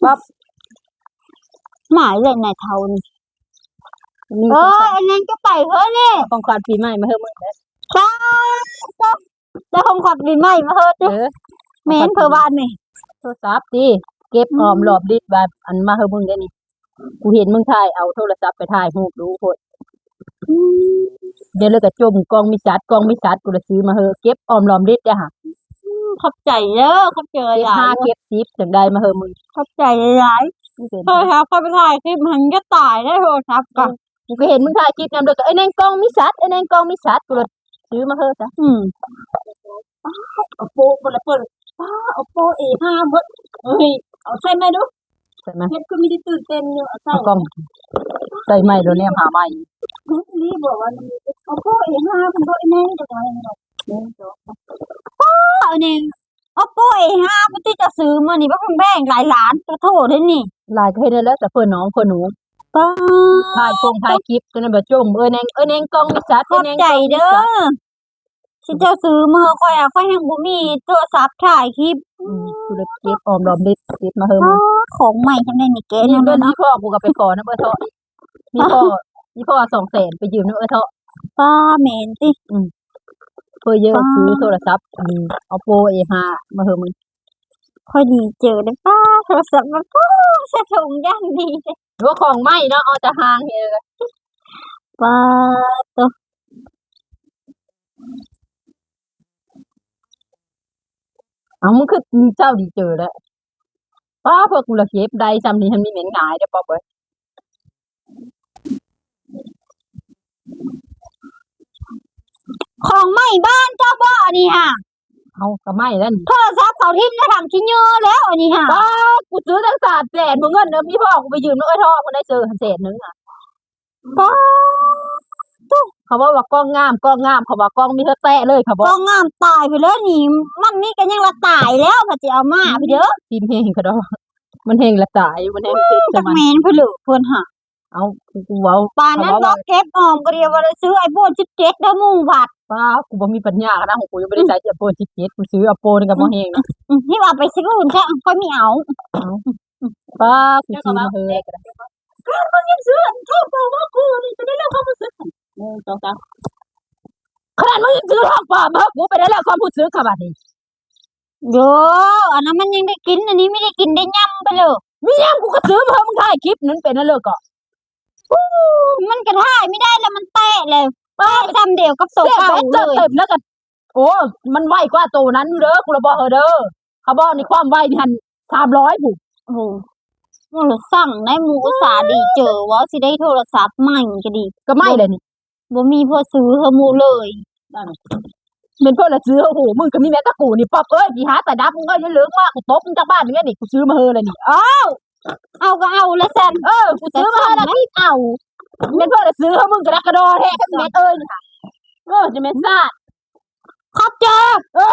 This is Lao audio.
ປັບ ໝາຍເລື່ອງນາຍເຖົ້ານີ້. ມີ ໂອ້ຍ ອັນນັ້ນກໍໄປເຮີ້ນີ້ ຂອງຂວັນປີໃໝ່ມາເຮີ້ມຶງເດີ້. ສາທຸ ໄດ້ຂອງຂວັນປີໃໝ່ມາເຮີ້ຕິ. ເອີ ແມ່ນ ຂອງຂວັນປີໃໝ່ ເພິ່ນວ່ານີ້ ໂທລະສັບຕິ ເກັບ ອືມ ອ້ອມລອບລິດ ວ່າອັນມາເຮີ້ມຶງເດ້ນີ້. ກູເຫັນມຶງຖ່າຍ ເອົາໂທລະສັບໄປຖ່າຍຮູບດູໂພດ. ອືມ ດຽວເລີຍກະຈົ່ມ ກ່ອງມີສັດ ກ່ອງມີສັດ ກູລະຊື້ມາເຮີ້ ເກັບອ້ອມລອມລິດເດ້ຫະ. ອືມ ຂອບໃຈເດີ ຂອບໃຈຫຼາຍໆ ເກັບຫ້າເກັບສິບ ຈັ່ງໄດ້ມາເຮີ້ມຶງ. ຂອບໃຈຫຼາຍໆ. ໂທລະສັບຂ້ອຍໄປຖ່າຍຄລິບຫັ້ນ ຈະຕາຍແລ້ວ ໂທລະສັບກະ ກູກະເຫັນມຶງຖ່າຍຄລິບນຳເດີ ກະ ເອີຍ ແນງ ກ້ອງມີສັດ ເອີຍ ແນງ ກ້ອງມີສັດ ກູລະຊື້ມາເຮີ້ຊະ. ອືມ ປ້າດ ໂອໂປ ບໍ່ໄດ້ເປີດ ປ້າດ ໂອໂປ ເອຫ້າ ເບິດ. ເອີຍ ເອົາໃສ່ໃໝ່ດູ ໃສ່ໃໝ່. ເຮັດຄືມີແຕ່ຕື່ນເຕັ້ນຢູ່ ເອົາໃສ່ ເອົາກ້ອງໃສ່ໃໝ່ໂລດ ແນມຫາໃໝ່. ອີ່ຫຼີບໍ່ວ່າ ໂອໂປ ເອຫ້າ ເພິ່ນບໍ່ ອີແນງ ຈັກໜ້ອຍ ໜຶ່ງ ສອງ ສາມ ປ້າດ ອັນນີ້ ໂອໂປ ເອຫ້າ ເພິ່ນຕິຈະຊື້ມື້ນີ້ ບັກແພງໆ ຫຼາຍລ້ານ ຂໍໂທດເດ້ນີ້. ຫຼາຍກະເຮັດແລ້ວ ສະເພິ່ນນ້ອງເພິ່ນໜູ ປ້າດ ຖ່າຍຄົງຖ່າຍຄລິບ ຈັ່ງນັ້ນບໍ່ຈົ່ມ. ເອີຍແນງ ເອີຍແນງ ກ້ອງມີສັດ ຂອບໃຈເດີ ເອີຍແນງ ກ້ອງມີສັດ ຊິເຈົ້າຊື້ມາເຮົາຂ້ອຍ ຂ້ອຍຍັງບໍ່ມີໂທລະສັບຖ່າຍຄລິບ. ອືມ ກູລະເກັບອ້ອມລອມລິດ ເກັບມາເຮີ້. ອ້າ ຂອງໃໝ່ຈັ່ງໃດນີ້ ແກະ ນີ້ ແນວນັ້ນເນາະ. ມີພໍ່ ກູກະໄປຂໍນຳເອື້ອຍເທາະ ມີພໍ່ ມີພໍ່ສອງແສນ ໄປຢືມນຳເອື້ອຍເທາະ. ປ້າ ແມ່ນຕິ. ອືມ ເພື່ອເຢີ ປ້າ ຊື້ໂທລະສັບ ອືມ ໂອໂປ ເອຫ້າ ມາເຮີ້ມຶງ. ຂ້ອຍດີເຈີເດ້ ປ້າ ໂທລະສັບມາ ໂອ້ ສະຖົງຢ່າງດີເດ້. ໂອ້ ຂອງໃໝ່ເນາະ ເອົາແຕ່ຫາງເຮັດ. ປ້າໂຕ ເອົາ ມຶງຄືເຈົ້າດີເຈີແລ້ວ. ປ້າ ພວກກູລະເກັບໄດ້ຊ່ຳນີ້ ມັນມີແມ່ນງ່າຍເດ້ ປອບເອີຍ. ຂອງໃໝ່ບ້ານເຈົ້າບໍ່ອັນນີ້ຫະ? ເອົາ ກະໃໝ່ແລ້ວນີ້ ໂທລະສັບເຂົາຖິ້ມໃນຖັງຂີ້ເຫຍື້ອແລ້ວອັນນີ້ຫະ. ປ້າ ກູຊື້ຕັ້ງສາມແສນ ບໍ່ເງິນເດີ ມີພໍ່ກູໄປຢືມນຳເອື້ອຍເທາະ ເພິ່ນໄດ້ຊື້ແສນໜຶ່ງຫະ. ປ້າໂຕ ເຂົາເວົ້າວ່າກ້ອງງາມ ກ້ອງງາມ ເຂົາວ່າກ້ອງມີແທ້ໆເລີຍ ເຂົາບອກ ກ້ອງງາມຕາຍໄປແລ້ວນີ້ ມັນມີກະຍັງລະຕາຍແລ້ວ ພະຊິເອົາມາ ອືມ ເດີ ຕີນແຮງກະດອກ ມັນແຮງລະຕາຍ ມັນແຮງເປັດ ຈັກແມ່ນເພິ່ນເລີ ເພິ່ນຫາ ເອົາ ກູເວົ້າ ປານນັ້ນ ເຂົາເວົ້າວ່າ ເກັບອອມກະດຽວວ່າໄດ້ຊື້ໄອໂຟນສິບເຈັດເດີໝູ່ບັດ. ປ້າ ກູບໍ່ມີປັນຍາຂະໜາດ ຂອງກູຍັງບໍ່ໄດ້ໃຊ້ໄອໂຟນສິບເຈັດ ກູຊື້ໂອໂປນີ້ກະບໍ່ແຮງນະ. ອືມ ນີ້ວ່າໄປຊື້ອື່ນຊະ ຂ້ອຍມີເອົາ. ເອົາ ປ້າ ກູຊື້ມາເຮີ້ ຄັນມຶງຍັງຊື້ທອງປອມມາກູນີ້ ເປັນໄດ້ແລ້ວຄວາມຮູ້ສຶກ. ໜຶ່ງ ສອງ ສາມ ຂະໜາດມຶງຍັງຊື້ທອງປອມມາກູ ເປັນໄດ້ແລ້ວຄວາມຮູ້ສຶກ ຄະບາດນີ້. ໂຢ ອັນນັ້ນມັນຍັງໄດ້ກິນ ອັນນີ້ມີແຕ່ກິນໄດ້ຫຍ້ຳໄປເລີຍ. ມີຫຍັງ ກູກະຊື້ມາເຮີ້ ມຶງຖ່າຍຄລິບນັ້ນເປັນນັ້ນເລີຍກະ. ໂອ້ ມັນກະຖ່າຍມີໄດ້ແລ້ວ ມັນແຕະແລ້ວ ປາ ແຕະຊ່ຳດຽວກັບໂຕເກົ່າເລີຍ ເຕັມແລ້ວກະ ໂອ້ ມັນໄວກວ່າໂຕນັ້ນຢູ່ເດີ ກູລະບອກເຮີເດີ ເຂົາບອກນີ້ຄວາມໄວນີ້ຫັ້ນສາມຮ້ອຍພຸ້ນ. ໂອ້ ໂອ້ ສັ່ງໄດ້ ໝູ່ອຸດສ່າດີເຈີ ເວົ້າຊິໄດ້ໂທລະສັບໃໝ່ກະດີ ກະໃໝ່ແລ້ວນີ້ ບໍ່ມີຜູ້ຊື້ໃຫ້ໝູ່ເລີຍ. ແມ່ນເພິ່ນລະຊື້ ໂອ້ໂຫ ມຶງກະມີແມ່ນແຕ່ກູນີ້ ປອບເອີຍ ຜີຫາຕາດັບ ມຶງເອີຍ ເລີກມາ ກູຕົບມຶງຈາກບ້ານນີ້ແມ່ນນີ້ ກູຊື້ມາເຮີ້ແລ້ວນີ້. ເອົ້າ ເອົາກະເອົາລະຊັ້ນ ເອີ ກູຊື້ມາເຮີ້ແລ້ວ ເອົາ ແມ່ນເພິ່ນລະຊື້ໃຫ້ມຶງກະດັກກະດໍແທ້ ແມ່ນເອີຍ ເອີ ຈະແມ່ນຊາດ. ຂອບໃຈ ເອີ.